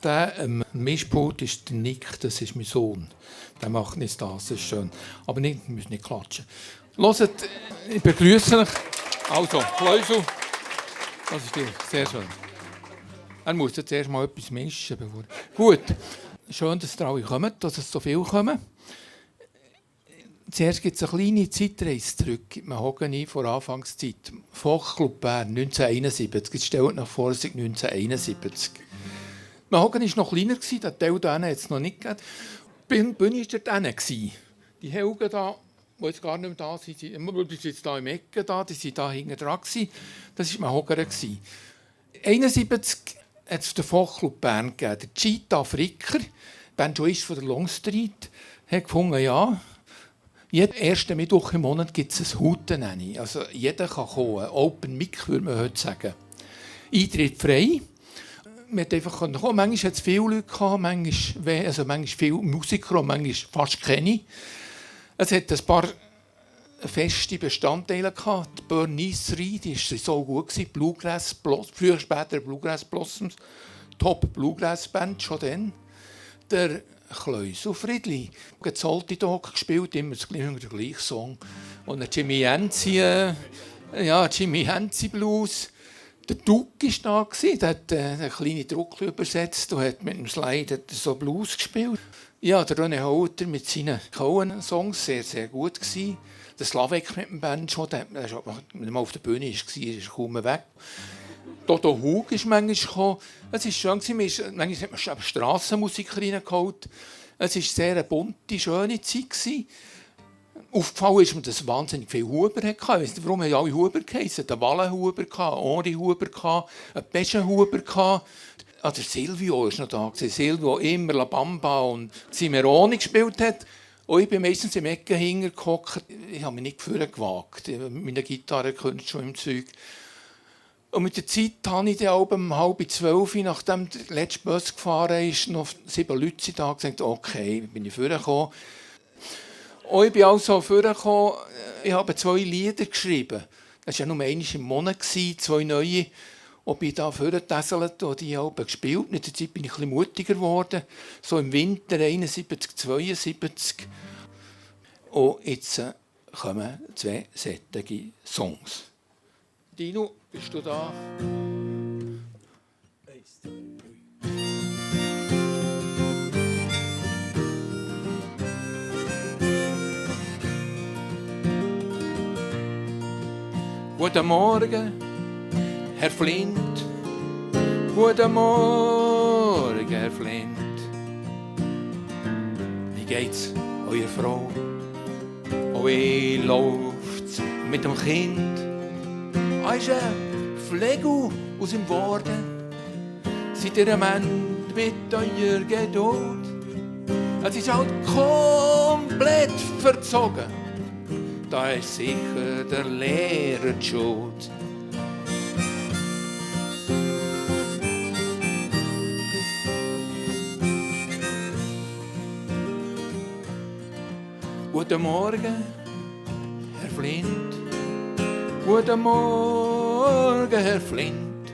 der Mischpult ist der Nick, das ist mein Sohn. Der macht nicht das ist schön. Aber nicht, wir müssen nicht klatschen. Hört, ich begrüße euch. Also, Kleusel, das ist dir sehr schön. Er muss jetzt erst mal etwas mischen. Bevor... Gut, schön, dass ihr alle kommt, dass es so viele kommen. Zuerst gibt es eine kleine Zeitreise zurück in die Mahogany vor Anfangszeit. Volksclub Bern, 1971. Jetzt stellt euch vor, es ist 1971. Mahogany war noch kleiner, der Teil da hat es noch nicht gegeben. Die Bühne war dort. Die Helgen da, die jetzt gar nicht mehr da sind, die sind jetzt hier im Ecken da, die waren da hinten dran. Das war Mahogany. 1971 hat es den Volksclub Bern gegeben. Der Cheetah Fricker, Banjoist von der Longstreet, hat gefunden, ja, jeden ersten Mittwoch im Monat gibt es ein Hutennenni. Also jeder kann kommen. Open Mic, würde man heute sagen. Eintritt frei. Man konnte einfach kommen. Manchmal hatte es viele Leute, manchmal viele Musiker und manchmal fast keine. Es hat ein paar feste Bestandteile gehabt. Die Bernice Reid, die war so gut. Bluegrass Blossoms, früher später Bluegrass Blossoms. Top Bluegrass Band schon dann. Der Kleusel Friedli. Er hat Salty Dog gespielt, immer der gleiche Song. Und der Jimmy Hensi Blues. Der Duck war da, der hat einen kleinen Druck übersetzt und hat mit dem Slide so Blues gespielt. Ja, der René Holter mit seinen Cohen-Songs, sehr, sehr gut gewesen. Der Slavek mit dem Banjo, wenn er mal auf der Bühne war, ist er kaum weg. Toto Hug ist manchmal gekommen. Es war schön, manchmal hat man Strassenmusiker reingeholt. Es war sehr eine bunte, schöne Zeit. Aufgefallen ist mir, dass wahnsinnig viele Huber hatte. Ich weiss nicht, warum haben alle Huber geheissen. Der Wallenhuber, Henri Huber, ein Peschenhuber. Der Silvio war noch da. Silvio immer La Bamba und Cimerone gespielt hat. Und ich bin meistens im Ecken hingehockt. Ich habe mich nicht vorne gewagt. Mit meiner Gitarre konnte ich schon im Zeug. Und mit der Zeit habe ich dann um 11:30, nachdem der letzte Bus gefahren ist, noch 7 Leute da gesagt, okay, bin ich vorgekommen. Und ich bin also vorgekommen, ich habe 2 Lieder geschrieben. Das war ja nur einmal im Monat, 2 neue. Und bin da vorgetesselt und die habe ich gespielt. Mit der Zeit bin ich ein bisschen mutiger geworden. So im Winter 71, 72. Und jetzt kommen 2 solche Songs. Dino, bist du da? Guten Morgen, Herr Flint. Guten Morgen, Herr Flint. Wie geht's, eurer Frau? Oh, wie läuft's mit dem Kind? Ist ein Pflegel aus dem Worden. Seid ihr ein Mann mit eurer Geduld? Es ist halt komplett verzogen. Da ist sicher der Lehrer die Schuld. Guten Morgen, Herr Flint. Guten Morgen, Herr Flint.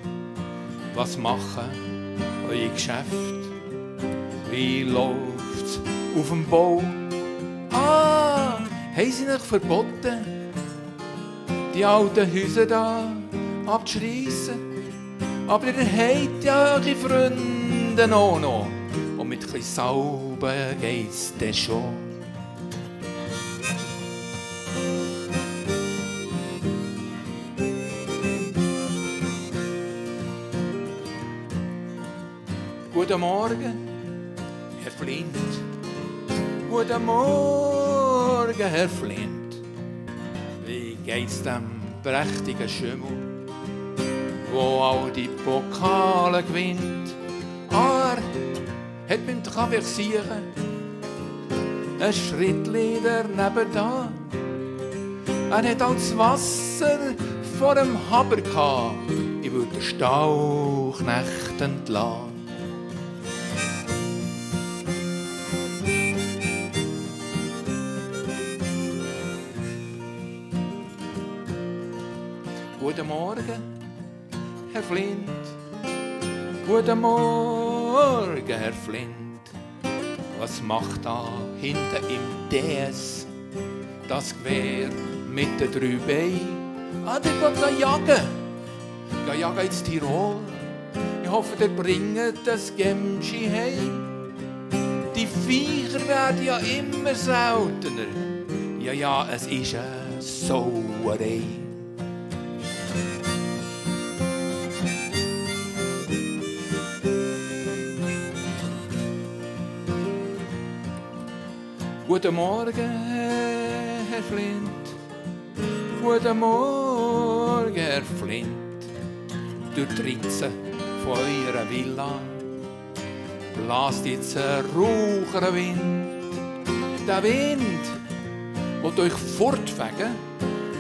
Was machen euer Geschäft? Wie läuft's auf dem Bau? Haben sie euch verboten, die alten Häuser da abzuschreissen? Aber ihr habt ja eure Freunde auch noch. Und mit ein bisschen Salben geht's dann schon. Guten Morgen, Herr Flint. Guten Morgen, Herr Flint. Wie geht's dem prächtigen Schimmel, wo all die Pokale gewinnt? Er hat beim Traversieren ein Schrittli daneben da. Er hat auch das Wasser vor dem Haber gehabt. Ich würde den Stauknecht entlassen. Guten Morgen, Herr Flint. Guten Morgen, Morgen, Herr Flint. Was macht da hinten im DS das Gewehr mit den 3 Beinen? Der geht jagen. Geh jagen ins Tirol. Ich hoffe, der bringt das Gemschi heim. Die Viecher werden ja immer seltener. Ja, es ist eine Sauerei. Guten Morgen, Herr Flint. Guten Morgen, Herr Flint. Durch die Ritze von eurer Villa blast jetzt ein Raucherwind. Der Wind will euch fortfegen,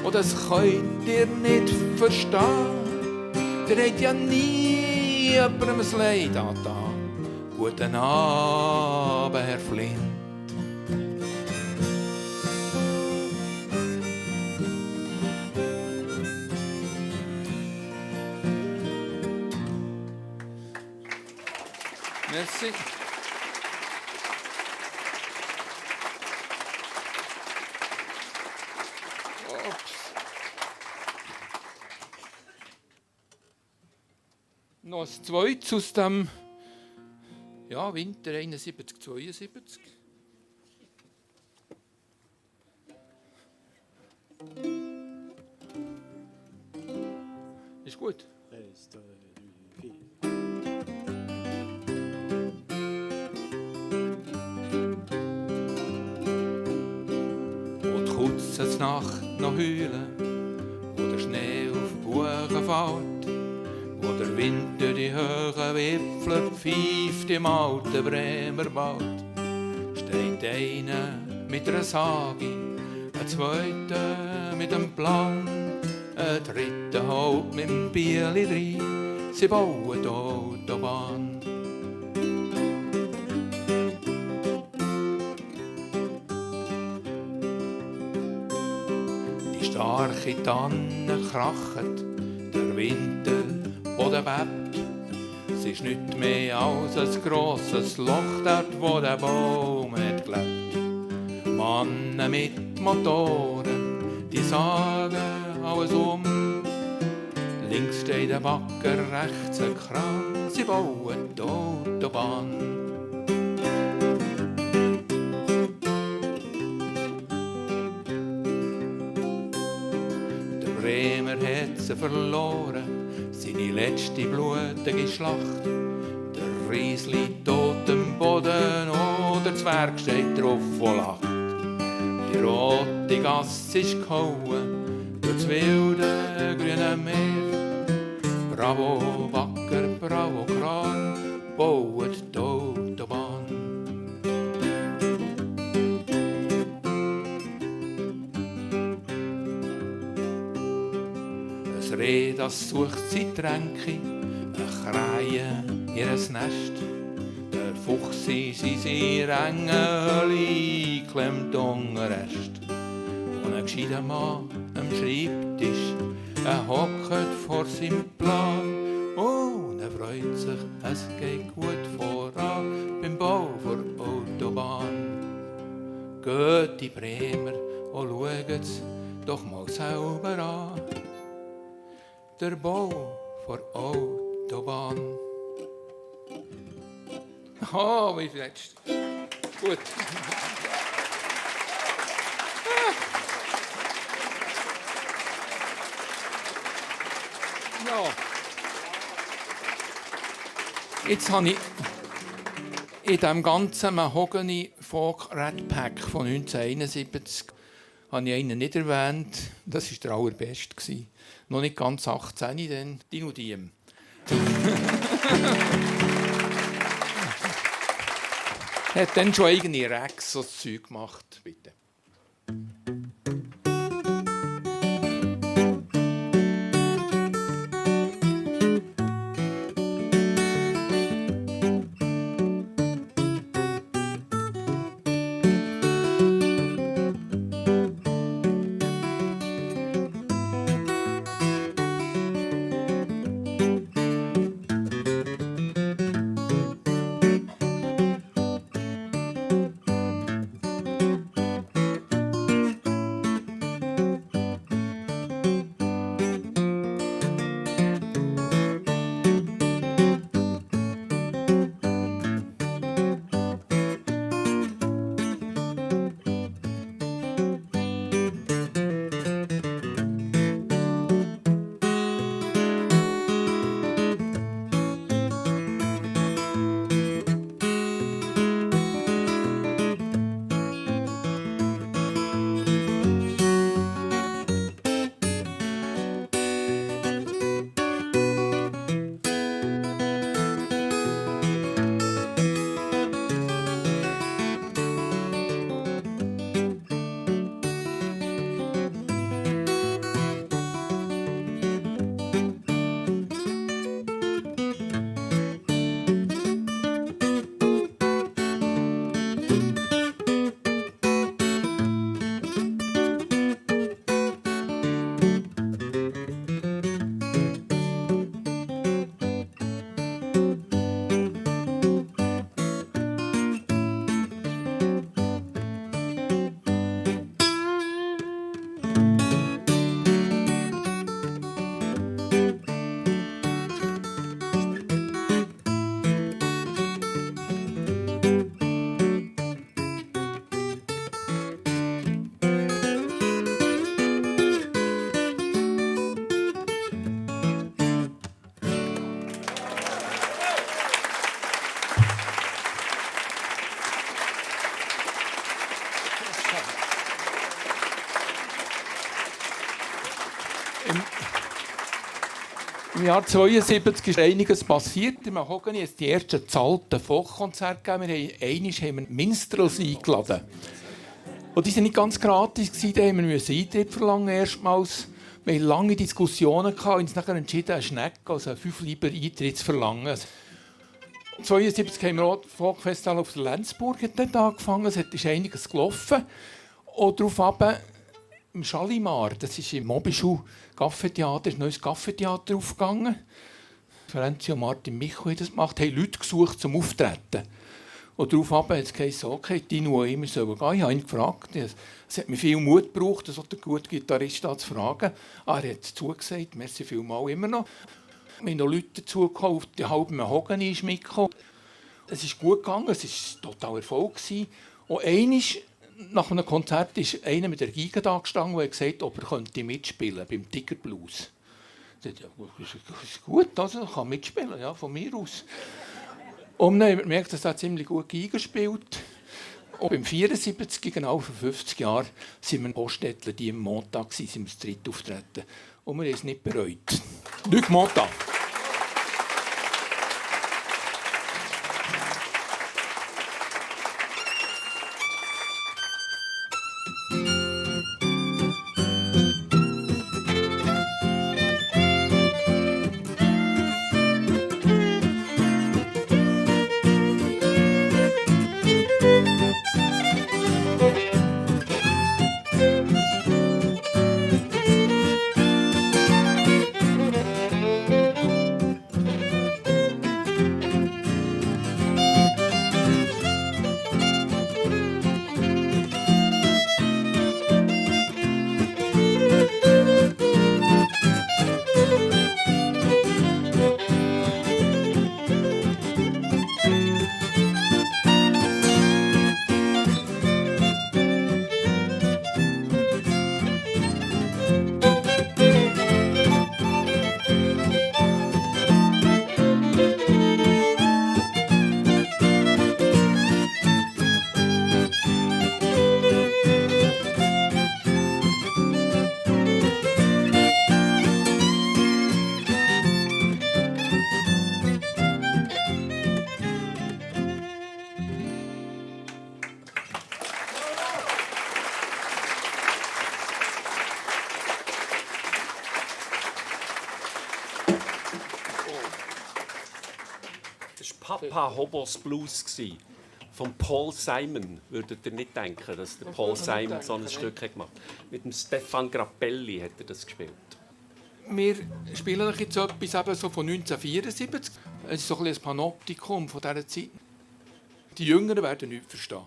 und das könnt ihr nicht verstehen. Der hat ja nie jemandem das Leid angetan. Guten Abend, Herr Flint. Merci. Noch ein zweites aus dem Winter 71-72. Ist gut. 1, 2, 3, 4. Kurze Nacht noch heulen, wo der Schnee auf die Buchen fällt, wo der Wind durch die hohen Wipfel pfeift im alten Bremer Wald. Steht einer mit einer Sage, ein zweiter mit einem Plan, ein dritter halt mit dem Bieli drin, sie bauen die Autobahn. Starke Tannen krachet, der Winter Boden bebt. Es ist nicht mehr als ein grosses Loch dort, wo der Baum hat gelebt. Mannen mit Motoren, die sagen alles um. Links steht ein Bagger, rechts ein Kran, sie bauen die Autobahn. Bremer hat sie verloren, seine letzte blutige Schlacht. Der Ries liegt tot am Boden, der Zwerg steht drauf und lacht. Die rote Gasse ist gehauen durch das wilde grüne Meer. Bravo Bagger, bravo Kran, baut die Autobahn. Ein Reh, das sucht sein Tränke, eine Krähe ihr Nest. Der Fuchs in seine enge Höhle klemmt Ungerest. Und ein gescheiter Mann am Schreibtisch, hockt vor seinem Plan. Und freut sich, es geht gut voran beim Bau der Autobahn. Geht die Bremer und schaut's doch mal selber an. Der Bau der Autobahn. Oh, wie letzt. Gut. Ja. Jetzt habe ich in diesem ganzen Mahogany Folk Red Pack von 1971 habe ich einen nicht erwähnt. Das war der allerbeste. Noch nicht ganz 18, dann Dino Diem. Er hat dann schon eigene Racks so Zeug gemacht, bitte. Im Jahr 1972 ist einiges passiert. Im Mahogany hat es die ersten zahlten Folkkonzerte gegeben. Einmal haben wir Minstrels eingeladen. Und die waren nicht ganz gratis. Da mussten wir Eintritt verlangen erstmals. Wir hatten lange Diskussionen und uns nachher entschieden, einen Schneck, also 5 lieber Eintritt zu verlangen. 1972 haben wir auch das Folkfestival auf der Lenzburg angefangen. Es ist einiges gelaufen. Und darauf im Shalimar, das ist im Mobischul Cafetheater, ist ein neues Cafetheater aufgegangen. Ferenzi und Martin Michel haben das gemacht, haben Leute gesucht zum Auftreten. Und darauf hat es geheißen, okay, Tino und ich sollen gehen. Ich habe ihn gefragt. Es hat mir viel Mut gebraucht, so den guten Gitarrist zu fragen. Er hat zugesagt, merci vielmals immer noch. Wir haben noch Leute dazu gekauft, die halbe Mahogany ist mitgekommen. Es ist gut gegangen, es war total Erfolg. Und einmal nach einem Konzert ist einer mit der Giga da gestanden und hat gesagt, ob er mitspielen könnte beim Tiger Blues. Ich dachte, ja, das ist gut, also er kann mitspielen, ja, von mir aus. Und dann haben wir gemerkt, dass er ziemlich gut Giga spielt. Und beim 74, genau vor 50 Jahren, sind wir in Poststädtler, die im Montag waren, sind wir das dritte auftreten. Und wir haben es nicht bereut. Luc Montag. Papa Hobos Blues von Paul Simon. Würdet ihr nicht denken, dass der Paul Simon so ein Stück gemacht hat? Mit dem Stefan Grappelli hat er das gespielt. Wir spielen jetzt etwas eben so von 1974. Es ist so ein Panoptikum von dieser Zeit. Die Jüngeren werden nichts verstehen.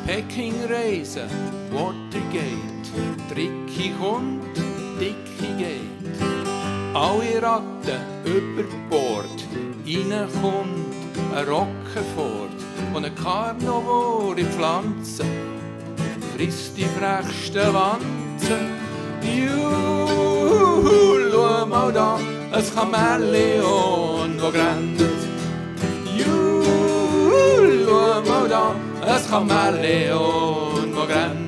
Peking-Reise, Watergate, Tricki kommt, Dicki geht. Alle Ratten über Bord, rein kommt ein Rockenford und ein Carnivore Pflanzen, frisst die frechsten Wanzen. Juhu, schau mal da, ein Chamäleon, das rennt. Juhu, schau mal da, ein Chamäleon, das rennt.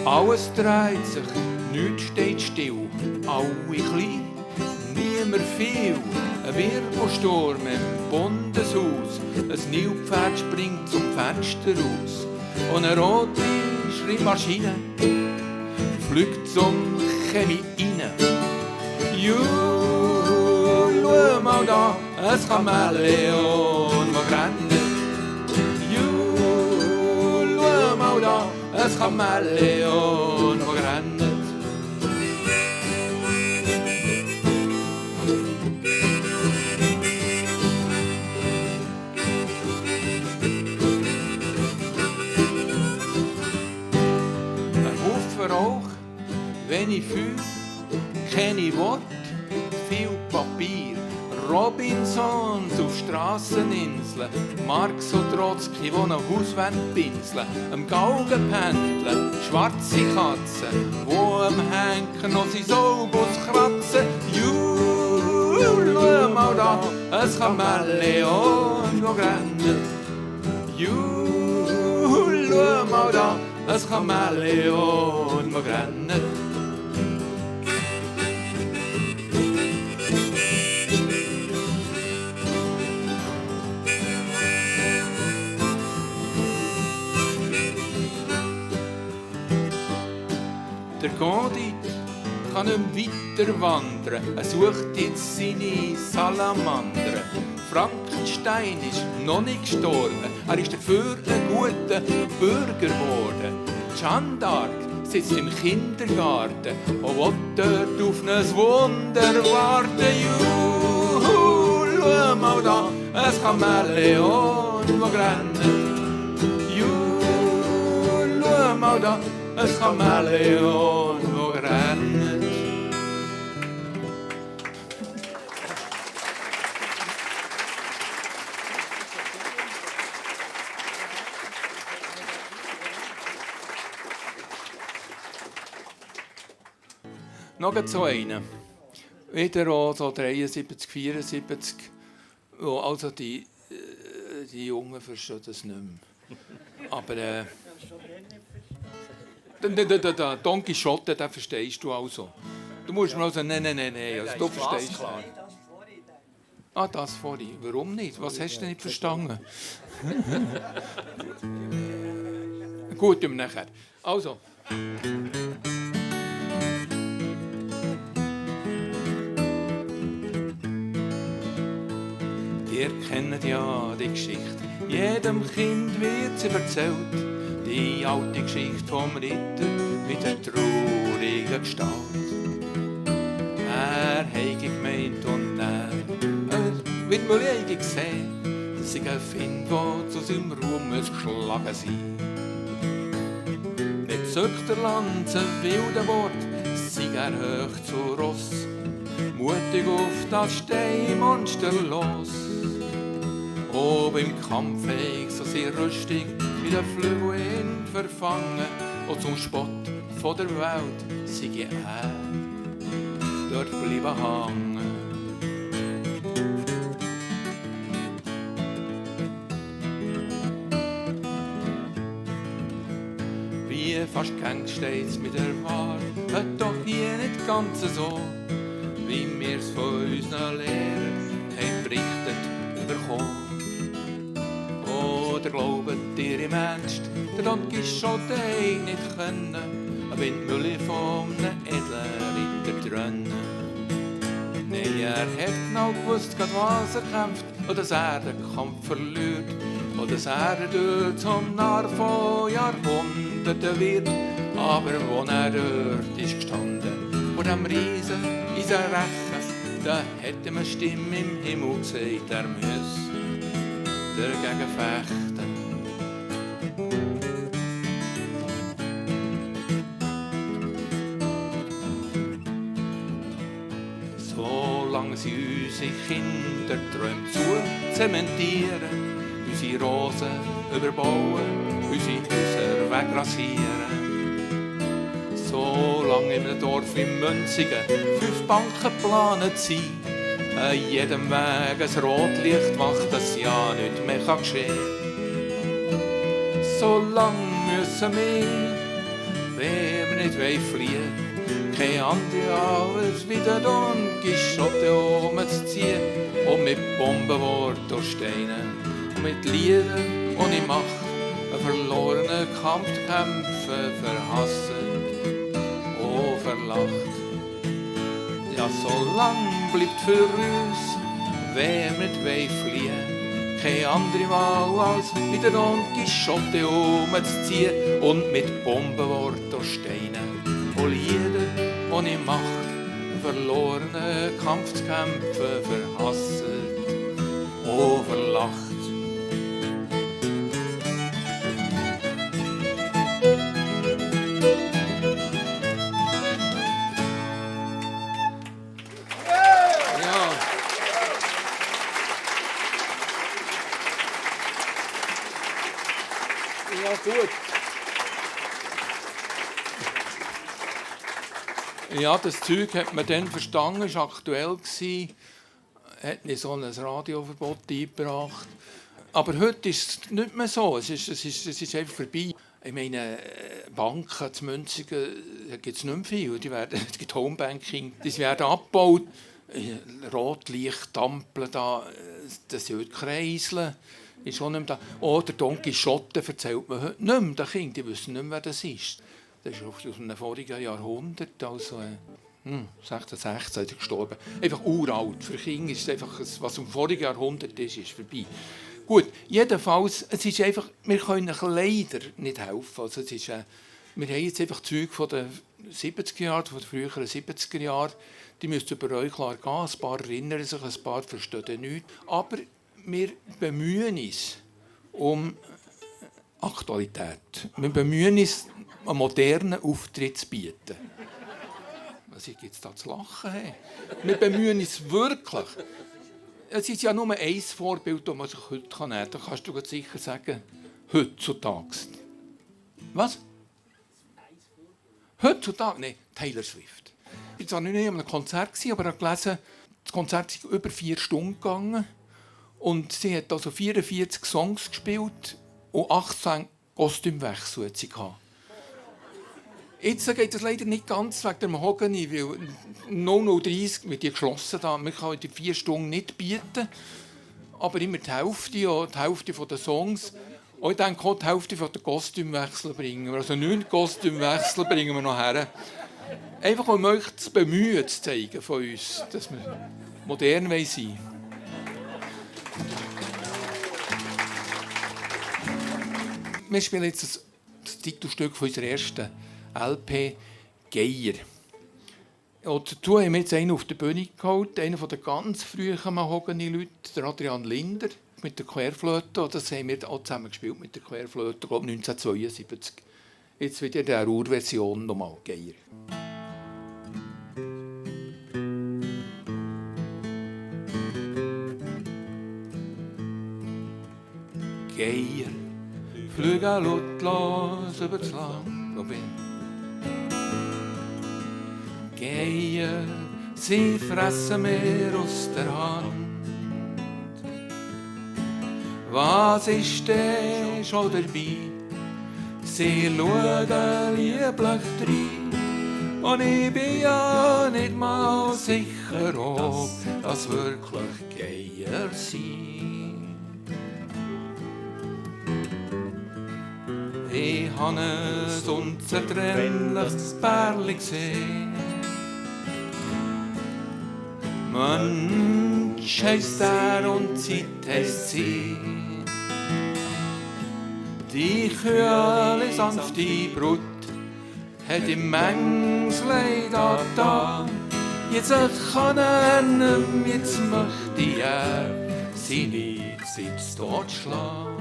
Alles dreht sich, nichts steht still, alle klein, niemand viel. Ein Wirbelsturm im Bundeshaus, ein Nilpferd springt zum Fenster raus. Und eine rote Schreibmaschine fliegt zum Chemie rein. Juhu, schau mal da, ein Chamäleon, das rennt. Juhu, schau mal da, ein Chamäleon, das rennt. Ein Haufen Rauch, wenig Feuer, keine Worte, viel Papier. Robinsons auf Strasseninseln, Marx und Trotzki, die eine Hauswand pinseln, am Galgen pendeln, schwarze Katzen, die am Henker noch sein Saubus kratzen. Schau mal da, ein Chamäleon, das rennt. Schau mal da, ein Chamäleon, das rennt. Der Condit kann nicht weiter wandern, er sucht jetzt seine Salamander. Frankenstein ist noch nicht gestorben, er ist dafür ein guter Bürger geworden. Jeanne d'Arc sitzt im Kindergarten und will dort auf ein Wunder warten. Juhu, schau mal da, ein Chamäleon, das rennt. Juhu, schau mal da, ein Chamäleon, das rennt. Noch so einen. Wieder auch so 73, 74. Oh, also die Jungen verstehen das nicht mehr. Aber Don Quixote, den verstehst du also. Du musst mir also, nein. Also, du verstehst nicht. Ah, das vorhin. Warum nicht? Was hast du denn nicht verstanden? Gut, nachher. Also. Ihr kennt ja die Geschichte, jedem Kind wird sie erzählt. Die alte Geschichte vom Ritter mit der traurigen Gestalt. Er habe gemeint und er wird wohl gesehen, dass sich ein Find, der zu seinem Ruhm geschlagen sei. Nicht zückt der Lanze wilde Wort, sei er hoch zu Ross, mutig auf das Steinmonster los. Ob im Kampf so sehr rüstig, wie der Flügel ihn verfangen, und zum Spott von der Welt sei er dort bleiben hängen. Wie fast gäng steht's mit der Wahrheit, doch hier nicht ganz so, wie mir's von unseren Lehrern haben berichtet bekommen. Oder glaubt ihr im Ernst, der Don Quixote nicht können, eine Windmühle von einem edlen Ritter trennen? Nein, er hat genau gewusst, was er kämpft, oder dass er den Kampf verliert, oder dass er dort zum Narr von Jahrhunderten wird. Aber wo er dort ist gestanden, vor dem Riesen in seinem Rechen, da hätte man Stimme im Himmel gesagt, er müsse dagegen fechten. Solange sie unsere Kinderträume zu zementieren, unsere Rosen überbauen, unsere Häuser wegrasieren. Solange in einem Dorf in Münzigen 5 Banken geplant sind, an jedem Weg ein Rotlicht macht, das ja nicht mehr geschehen. Solange müssen wir, wenn wir nicht fliehen, kein anderer als wieder Don Quixote umzuziehen und mit Bombenworten durch Steine und mit Liedern ohne Macht einen verlorenen Kampf kämpfen, verhassen und verlacht. Ja, solang bleibt für uns, wenn wir nicht fliehen, keine andere Wahl als mit der Don Quixote umzuziehen und mit Bombenworten durch Steine und Lieder ohne Macht, verlorenen Kampf zu kämpfen, verhassen und verlacht. Ja, gut. Ja, das Zeug hat man dann verstanden, es war aktuell, hat nicht so ein Radioverbot eingebracht. Aber heute ist es nicht mehr so, es ist einfach vorbei. Ich meine, Banken zu Münzigen gibt es nicht mehr viel. Es gibt Homebanking, die werden abgebaut. Rotlicht, Ampeln, das sind heute Kreisel. Ist auch nicht mehr da. Oder Don Quixote erzählt man heute nicht mehr den Kindern. Die wissen nicht mehr, wer das ist. Das ist aus einem vorigen Jahrhundert, also 1616 ist er gestorben. Einfach uralt. Für Kinder ist es einfach, was im vorigen Jahrhundert ist vorbei. Gut, jedenfalls, es ist einfach, wir können euch leider nicht helfen. Also es ist, wir haben jetzt einfach Zeug von den 70er Jahren, von den früheren 70er Jahren. Die müssten über euch klar gehen. Ein paar erinnern sich, ein paar verstehen nichts. Aber wir bemühen uns um Aktualität. Wir bemühen uns, einen modernen Auftritt zu bieten. Was gibt es da zu lachen? Hey? Wir bemühen uns wirklich. Es ist ja nur ein Vorbild, das man sich heute nehmen kann. Da kannst du sicher sagen, heutzutage. Was? Heutzutage? Nein, Taylor Swift. Ich war nicht an einem Konzert, aber ich habe gelesen, das Konzert ist über 4 Stunden gegangen. Und sie hat also 44 Songs gespielt und 18 Kostümwechsel hat sie gehabt. Jetzt geht das leider nicht ganz wegen der Mahogany, weil 00:30 wird die geschlossen. Man kann die 4 Stunden nicht bieten, aber immer die Hälfte der Songs. Und ich denke auch die Hälfte der Kostümwechsel bringen wir. Also 9 Kostümwechsel bringen wir noch her. Einfach um euch das Bemühen zu zeigen von uns, dass wir modern sein wollen. Wir spielen jetzt das Titelstück von unserer ersten LP «Geier». Und dazu haben wir jetzt einen auf die Bühne geholt, einen der ganz frühen Mahogany-Leute, der Adrian Linder, mit der Querflöte. Das haben wir auch zusammen gespielt mit der Querflöte, ich glaube 1972. Jetzt wieder in der Urversion nochmal «Geier». Geier fliegen lautlos über das Land, wo bin Geier, sie fressen mir aus der Hand. Was ist denn schon dabei? Sie schauen lieblich rein. Und ich bin ja nicht mal sicher, ob das wirklich Geier sind. Ich habe ein unzertrennliches Pärchen gesehen. Mensch heisst er und Zeit heisst sie. Die kühle, sanfte Brut hat im Mengsleid da. Jetzt kann er nicht mehr, jetzt möchte er seine Zeit totschlagen.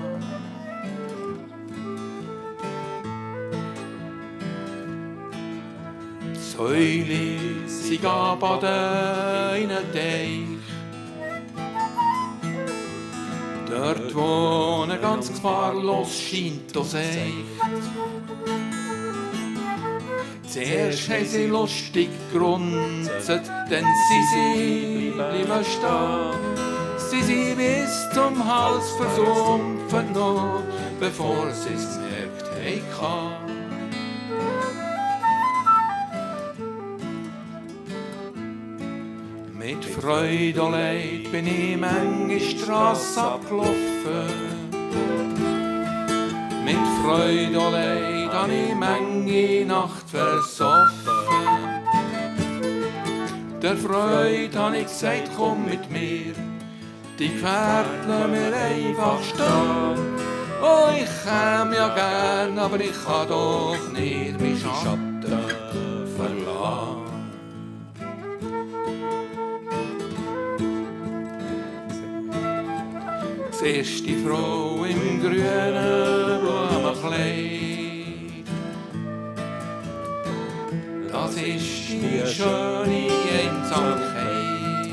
Säule, sie gehen baden in einen Teich. Dort, wo er ganz gefahrlos scheint, da seicht. Zuerst haben sie lustig gerunzet, denn sie bleiben stehen. Sie sind bis zum Hals versumpfen noch, bevor sie es gemerkt haben. Mit Freude und Leid bin ich manche Strasse abgelaufen. Mit Freude und Leid habe ich manche Nacht versoffen. Der Freude habe ich gesagt, komm mit mir, die Pferde mir einfach stehen. Oh, ich käme ja gern, aber ich kann doch nicht meinen Schatten verlassen. Zuerst die Frau im grünen Blumenkleid. Das ist die schöne Einsamkeit.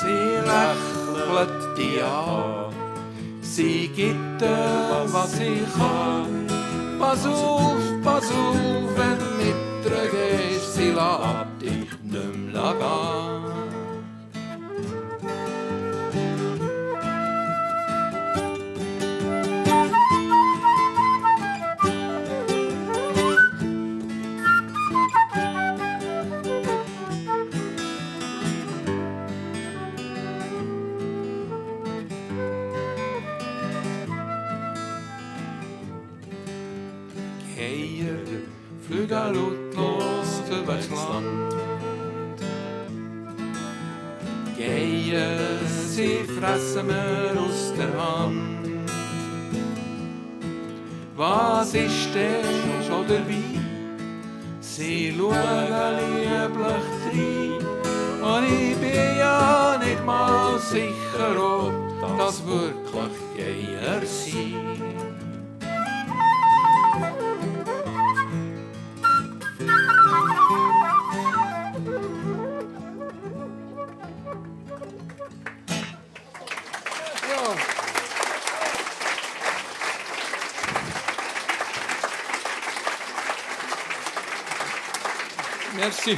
Sie lächelt dich an, Sie gibt was ich kann. Pass auf, wenn du mit ihr gehst, sie lässt dich nicht mehr gehen. Geier fliegen lautlos übers Land. Geier, sie fressen mir aus der Hand. Was ist denn schon dabei? Sie schauen lieblich rein. Und ich bin ja nicht mal sicher, ob das wirklich Geier sind. Merci.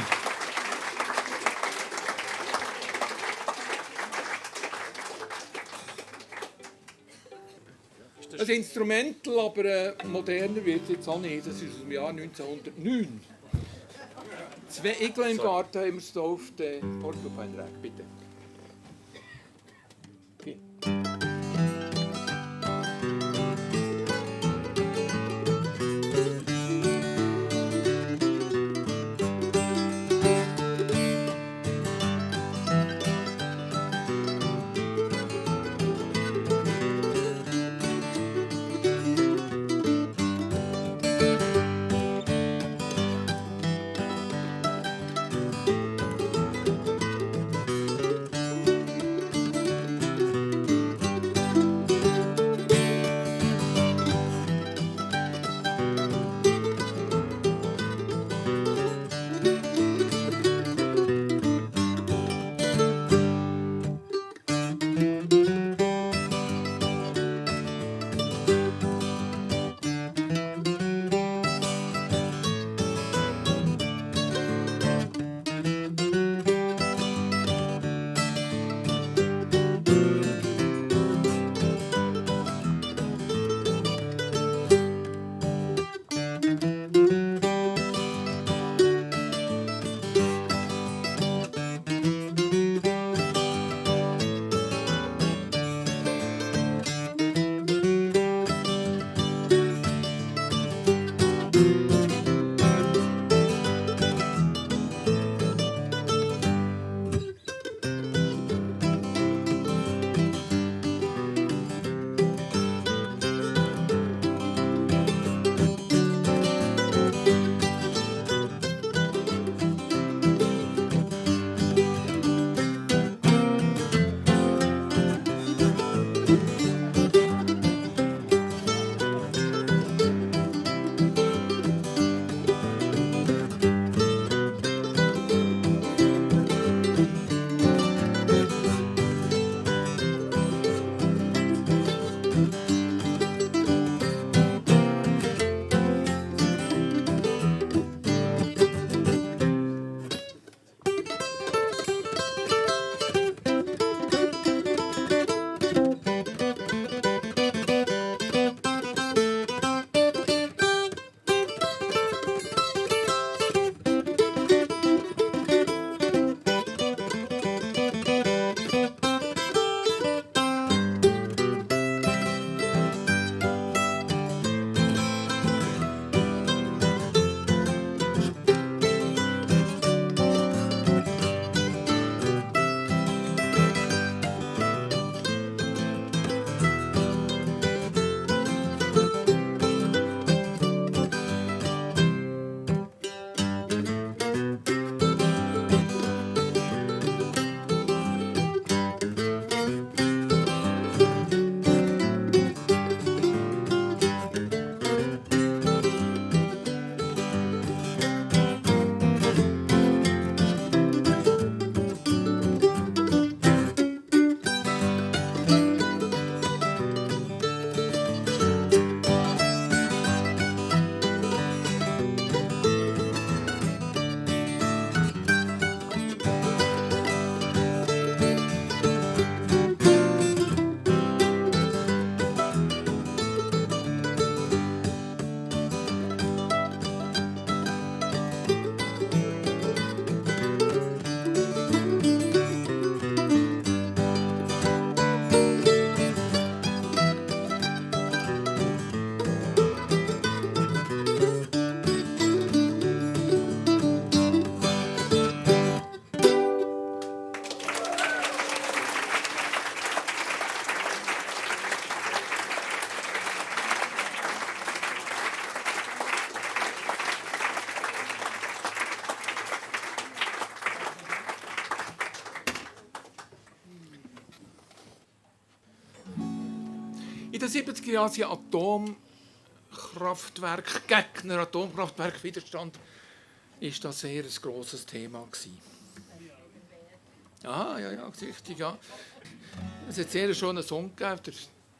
Ein Instrumental, aber moderner wird es jetzt auch nicht. Das ist aus dem Jahr 1909. 2 Igel im Garten haben wir es hier auf den Porcupine-Rack. Bitte. Okay. In den 70er Jahren sind Atomkraftwerkgegner, Atomkraftwerkwiderstand, ist das sehr ein grosses Thema gewesen. Ah, ja, richtig, ja. Es hat sehr schönen Song gegeben,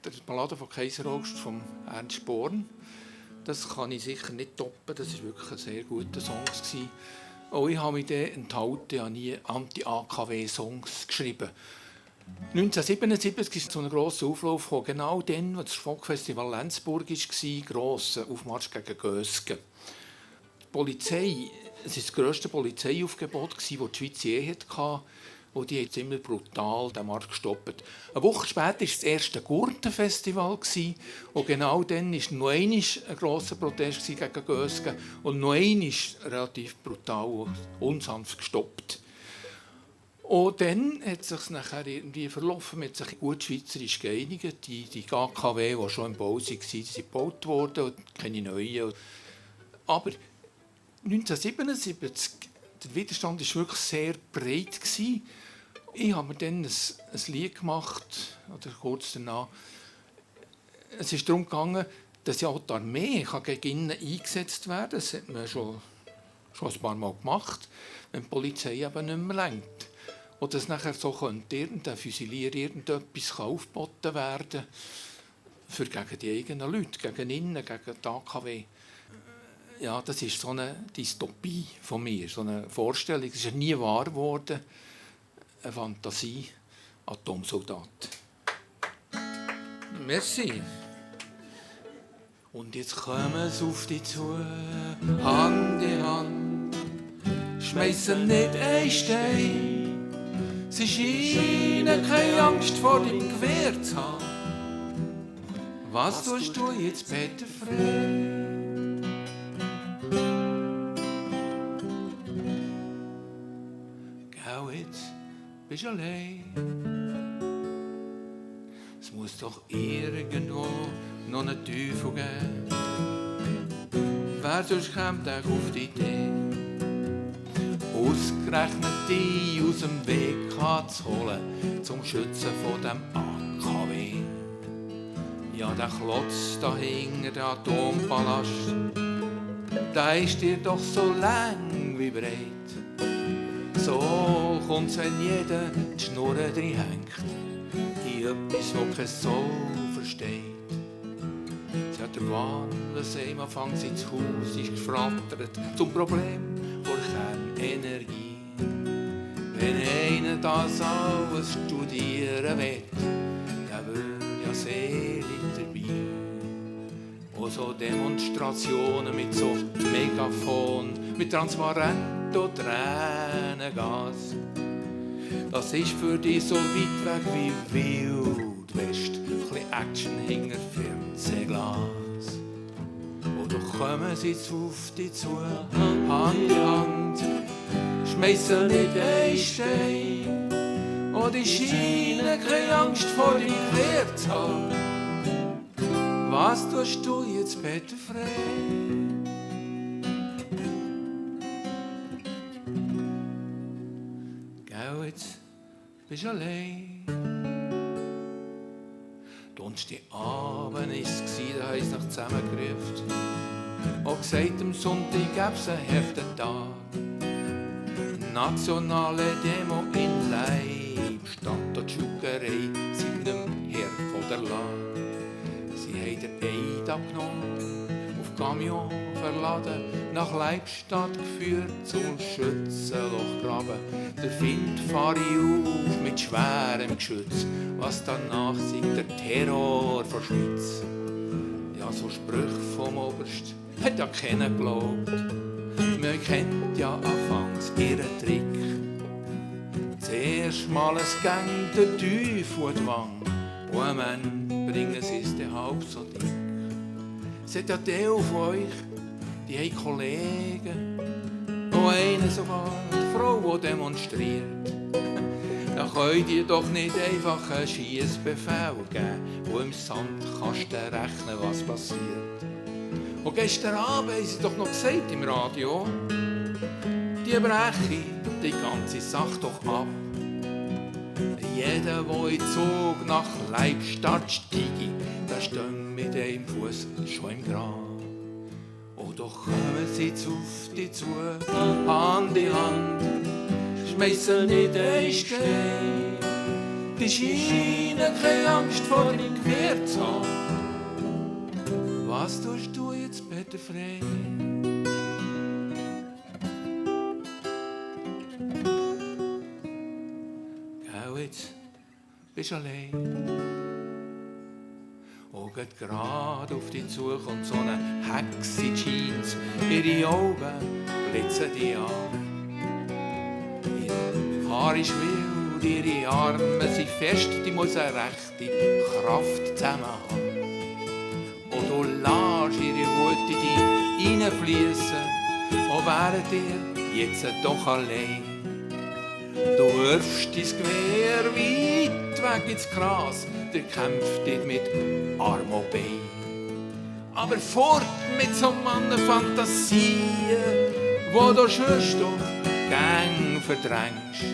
der Ballade von Kaiser August von Ernst Born. Das kann ich sicher nicht toppen, das war wirklich ein sehr guter Song gewesen. Auch ich habe mich dann enthalten, ich habe nie Anti-AKW-Songs geschrieben. 1977 ist so ein grosser Auflauf gekommen, genau dann, als das Folkfestival Lenzburg war, grosser Aufmarsch gegen Gösgen. Die Polizei, es war das grösste Polizeiaufgebot, das die Schweiz je hatte, und die haben ziemlich brutal den Marsch gestoppt. Eine Woche später war das erste Gurtenfestival, und genau dann war noch einmal ein grosser Protest gegen Gösgen und noch einmal relativ brutal und unsanft gestoppt. Und dann hat es sich nachher irgendwie verlaufen, man hat sich gut schweizerisch geeinigt. Die AKW, die schon im Bau waren, sind gebaut worden und keine neuen. Aber 1977, der Widerstand war wirklich sehr breit. Ich habe mir dann ein Lied gemacht, oder kurz danach. Es ist darum gegangen, dass ja auch die Armee gegen ihn eingesetzt werden kann. Das hat man schon ein paar Mal gemacht, wenn die Polizei eben nicht mehr lenkt. Und dass nachher so könnte irgendein Füsilier irgendetwas aufgeboten werden für gegen die eigenen Leute, gegen innen, gegen die AKW. Ja, das ist so eine Dystopie von mir, so eine Vorstellung. Es ist nie wahr geworden. Eine Fantasie, Atomsoldat. Merci. Und jetzt kommen sie auf dich zu, Hand in Hand, schmeissen nicht einen Stein. Sie scheinen keine Angst vor dem Gewehr zu haben. Was tust du jetzt, Peter Frey? Geh jetzt, bist allein. Es muss doch irgendwo noch einen Teufel geben. Wer sonst kommt auch auf die Idee, ausgerechnet die aus dem Weg zu holen, zum Schützen von dem AKW. Ja, der Klotz da hinter der Atompalast, der ist dir doch so lang wie breit. So kommt's, wenn jeder die Schnurren drin hängt, in etwas, wo kein Soul versteht. Sie hat der Wahnsinn, am Anfang ins Haus ist gefrattert, zum Problem vor Kernenergie. Wenn einer das alles studieren will, der würde ja selig dabei. Und so Demonstrationen mit so Megafon, mit Transparent und Tränengas. Das ist für dich so weit weg wie Wild West, ein bisschen Action hinter Fernsehglas. Oder kommen sie auf dich zu, Hand in Hand, schmeissen nicht einen Stein. Und die scheinen keine Angst vor dem Gewehr zu haben. Was tust du jetzt, Peter Frey? Geh jetzt, bist allein. Donnerstagabend war es, da haben sie noch zusammengerufen. Und gesagt, am Sonntag gäbe es einen harten Tag. Nationale Demo in Leibstadt, und die Schuckerei sind nicht mehr Herr von der Lage. Sie haben den Eid abgenommen, auf Camion verladen, nach Leibstadt geführt zum Schützenlochgraben. Der Wind fahre ich auf mit schwerem Geschütz, was danach singt der Terror von Schweiz. Ja, so Sprüche vom Oberst hat ja keiner geglaubt. Man kennt ja anfangs ihren Trick. Zuerst mal ein Gang der Teufel und die Wange, und am Ende bringen sie es dann halb so dick. Es hat ja Teil von euch, die haben Kollegen, und einer sogar die Frau, die demonstriert. Da könnt ihr doch nicht einfach einen Schiessbefehl geben, wo im Sandkasten rechnen, was passiert. Und gestern Abend haben sie doch noch gesagt im Radio, die brechen die ganze Sache doch ab. Jeder, der in Zug nach Leibstadt steige, der steht mit einem Fuß schon im Grab. Oh, doch kommen sie auf dich zu, Hand in Hand, schmeissen nicht ein Stein. Die scheinen keine Angst vor dem Gewehr zu haben. Was tust du jetzt, Peter Frey? Geh jetzt, bist allein. Oh, geht grad auf dich zu, kommt so eine Hexe in Jeans. Ihre Augen blitzen dich an. Ihr Haar ist wild, ihre Arme sind fest, die muss eine rechte Kraft zusammen haben. Und du lässt ihre Wut in dich reinfliessen, und wäret ihr jetzt doch allein. Du wirfst dein Gewehr weit weg ins Gras, der kämpft dich mit Arm und Bein. Aber fort mit so Mannen Fantasien, wo du sonst doch Gang verdrängst.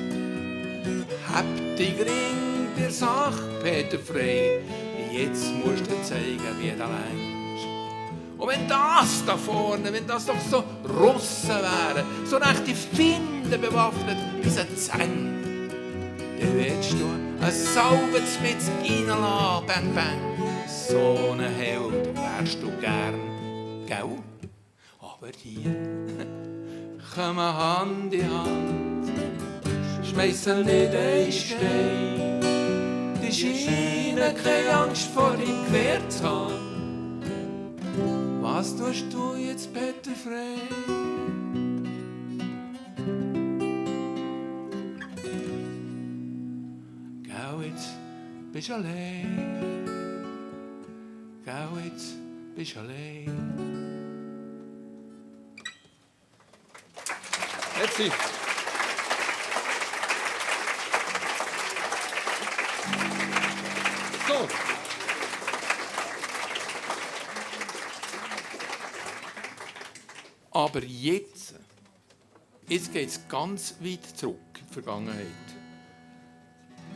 Hab dich Ring der Sache, Peter Frey, jetzt musst du zeigen, wie du längst. Und wenn das da vorne, wenn das doch so Russen wären, so rechte Finden bewaffnet bis an die Zähne, dann willst du ein Salbez mit reinlassen, bang, bang. So ein Held wärst du gern, gell? Aber hier kommen Hand in Hand, schmeissen nicht ein Stein. Die scheinen keine Angst vor dem Gewehr zu haben. Was tust du jetzt, Peter Frey? Geh jetzt, bist allein. Geh jetzt, bist allein. Merci. So. Aber jetzt geht es ganz weit zurück in die Vergangenheit.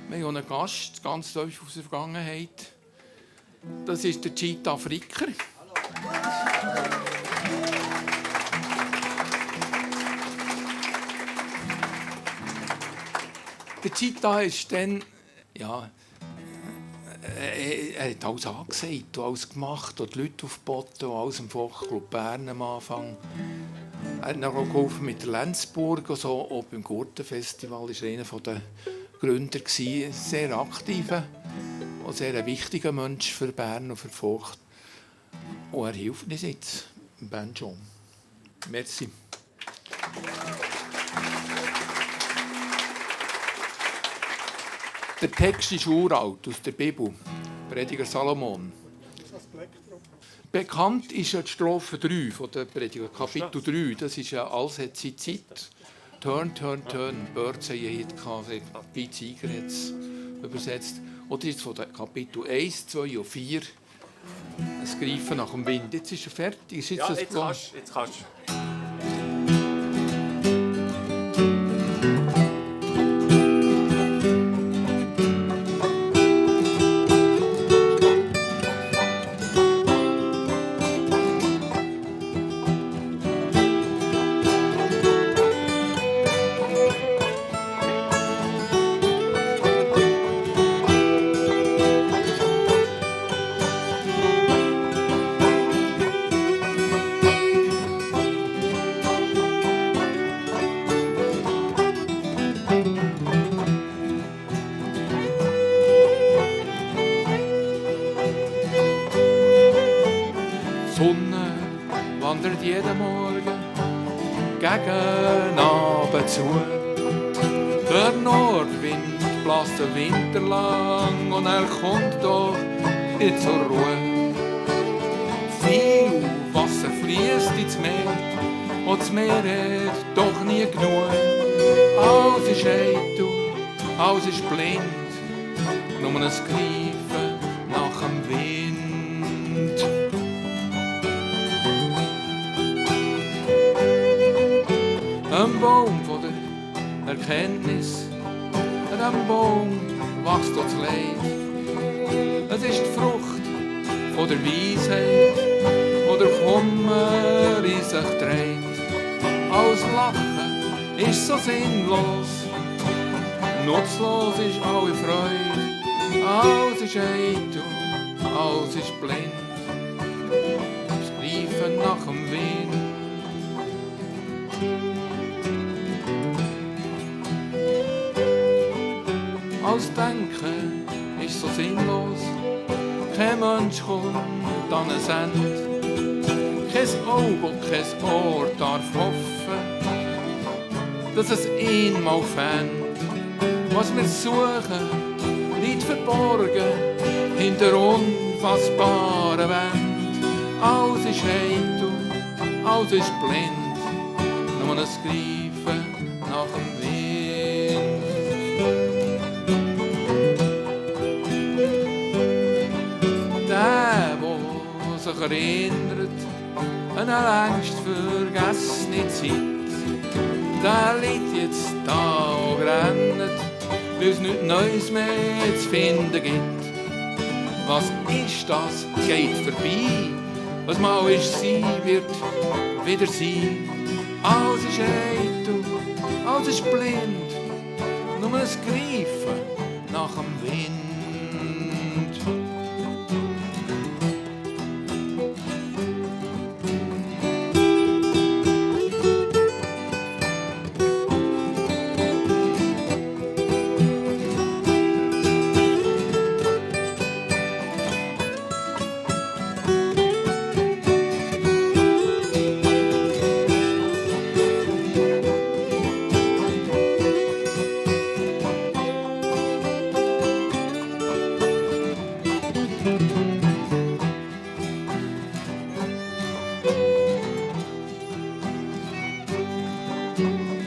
Wir haben einen Gast, ganz tief aus der Vergangenheit. Das ist der Chita Fricker. Der Chita ist dann, ja, er hat alles angesagt und alles gemacht und die Leute aufgeboten und alles im Volksclub Bern am Anfang. Er hat noch geholfen mit der Lenzburg und so, auch beim Gurtenfestival war er einer der Gründer, ein sehr aktiver und sehr wichtiger Mensch für Bern und für Volk. Und er hilft uns jetzt im Banjo. Merci. Der Text ist uralt, aus der Bibel, Prediger Salomon. Bekannt ist ja die Strophe 3 von der Prediger, Kapitel 3. Das ist ja «Alles hat seine Zeit». «Turn, turn, turn», Birds haben Hit gehabt, Pete Seeger hat es übersetzt. Oder ist von den Kapitel 1, 2 und 4 «Das Greifen nach dem Wind». Jetzt ist er fertig. Ist jetzt ja, jetzt kannst du. Die Sonne wandert jeden Morgen gegen Abend zu. Der Nordwind bläst den Winter lang und er kommt doch nicht zur Ruhe. Viel Wasser fließt ins Meer und das Meer hat doch nie genug. Alles ist eitel, alles ist blind, nur ein Greifen nach dem Wind. Ein Baum von der Erkenntnis, ein Baum, wächst das Leid. Es ist die Frucht von der Weisheit, wo der Kummer in sich dreht. Alles Lachen ist so sinnlos, nutzlos ist alle Freude. Alles ist eitel, alles ist blind, das Greifen nach dem Wind. Alles Denken ist so sinnlos, kein Mensch kommt an ein Ende. Kein Auge und kein Ohr darf hoffen, dass es ihn mal fängt. Was wir suchen, liegt verborgen hinter unfassbaren Wänden. Alles ist heitel, alles ist blind, nur ein Greifen nach dem Wind. Sich erinnert an eine längst vergessene Zeit. Der liegt jetzt da und rennt, weil es nichts Neues mehr zu finden gibt. Was ist das? Geht vorbei. Was mal ist sein, wird wieder sein. Alles ist eitel, alles ist blind, nur ein Greifen nach dem Wind.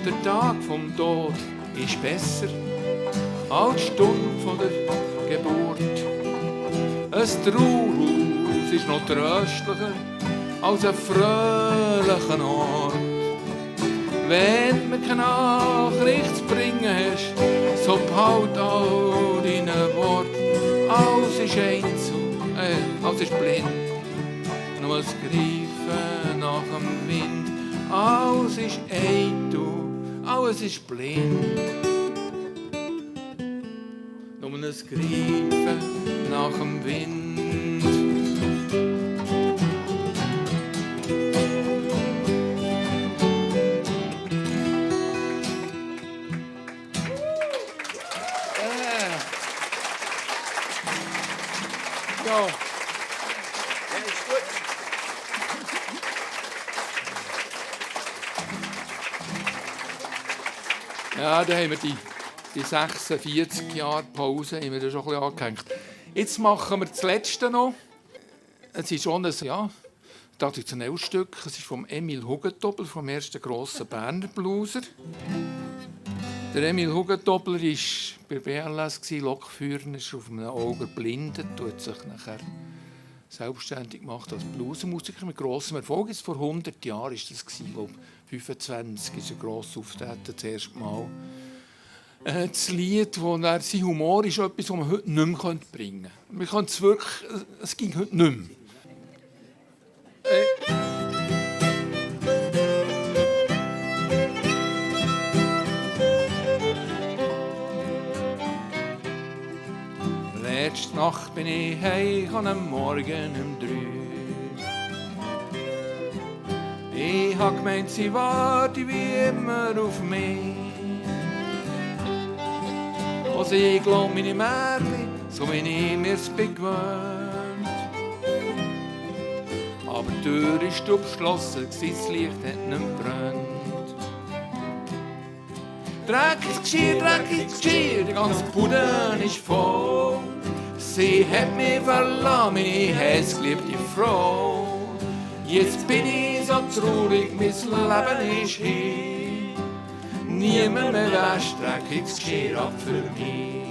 Der Tag vom Tod ist besser als die Stunde von der Geburt. Ein Trauerhaus ist noch tröstlicher als ein fröhlicher Ort. Wenn du keine Nachricht zu bringen hast, so behalt all deine Worte. Alles ist einzeln, alles ist blind, nur ein Greifen nach dem Wind. Alles ist eitel, alles ist blind, nur ein Greifen nach dem Wind. Ja. Ja, da haben wir die 46 Jahre Pause haben wir da schon ein bisschen angehängt. Jetzt machen wir das Letzte noch. Es ist schon ein traditionelles Stück. Es ist vom Emil Hugentobler, vom ersten grossen Berner Blueser. Der Emil Hugentobler war bei BLS, Lokführer, ist auf einem Auge erblindet, hat sich nachher selbstständig gemacht als Bluesmusiker mit grossem Erfolg. Jetzt vor 100 Jahren war das, glaube ich, 25 ist ein grosses Auftreten, das erste Mal. Das Lied, wo sein Humor ist etwas, das man heute nicht mehr bringen könnte. Man kann es wirklich, es ging heute nicht mehr. Letzte Nacht bin ich heim, am Morgen um 3. Ich hab gemeint, sie warte wie immer auf mich. Also ich glaub meine Märchen, so wie ich mir's gewöhnt. Aber die Tür ist abgeschlossen, das Licht hat nicht mehr gebrannt. Dreckiges Geschirr, die ganze Bude ist voll. Sie hat mich verlassen, meine heißgeliebte Frau. Jetzt bin ich so traurig, mein Leben ist hin. Niemand mehr wäscht dreckiges Geschirr ab für mich.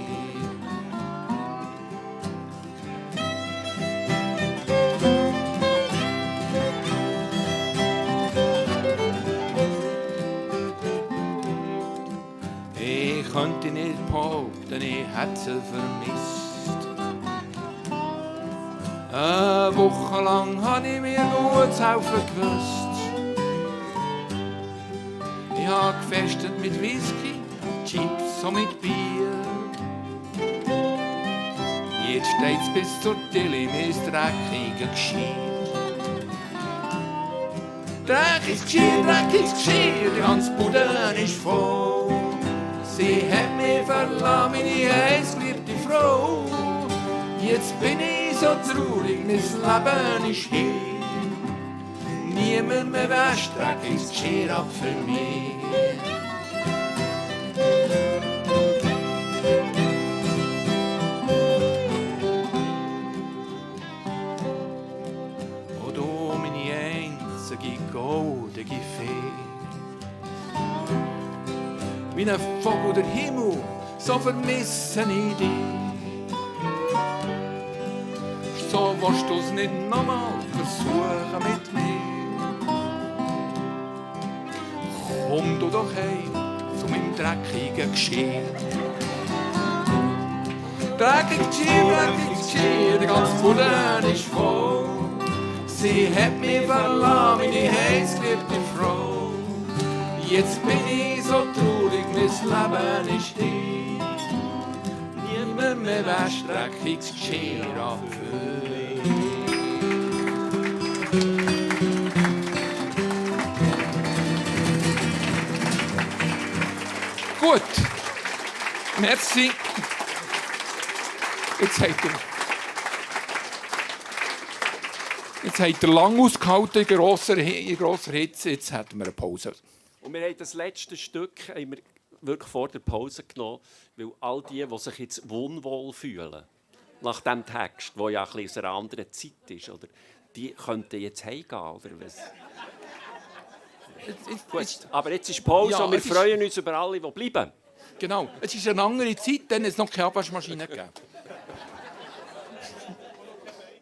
Ich könnte nicht behaupten, ich hätte sie vermisst. Eine Woche lang habe ich mir gut zu helfen gewusst. Ich habe gefestet mit Whisky, Chips und mit Bier. Jetzt steht's bis zur Dille, mein dreckiger Geschirr. Dreckiges Geschirr, die ganze Bude ist voll. Sie hat mich verlassen, meine heißgeliebte Frau. Jetzt bin ich so traurig, mein Leben ist hin. Niemand mehr wäscht dreckiges Geschirr ab für mich. Oh du, meine einzige goldige Fee. Wie ein Vogel der Himmel, so vermisse ich dich. So willst du's nicht nochmal versuchen mit mir. Komm du doch heim zu meinem dreckigen Geschirr. Dreckiges Geschirr, die ganze Bude ist voll. Sie hat mich verlassen, meine heißgeliebte Frau. Jetzt bin ich so traurig, mein Leben ist hin. Niemand mehr wäscht dreckiges Geschirr ab für mich. Gut, merci. Jetzt habt ihr lang ausgehalten in grosser Hitze, jetzt hätten wir eine Pause. Und wir haben das letzte Stück haben wir wirklich vor der Pause genommen, weil all die sich jetzt unwohl fühlen, nach diesem Text, der ja ein bisschen aus einer anderen Zeit ist, oder, die könnten jetzt heimgehen, oder was? Gut, aber jetzt ist Pause Ja, und wir freuen uns über alle, die bleiben. Genau, es ist eine andere Zeit, dann es noch keine Abwaschmaschine gegeben.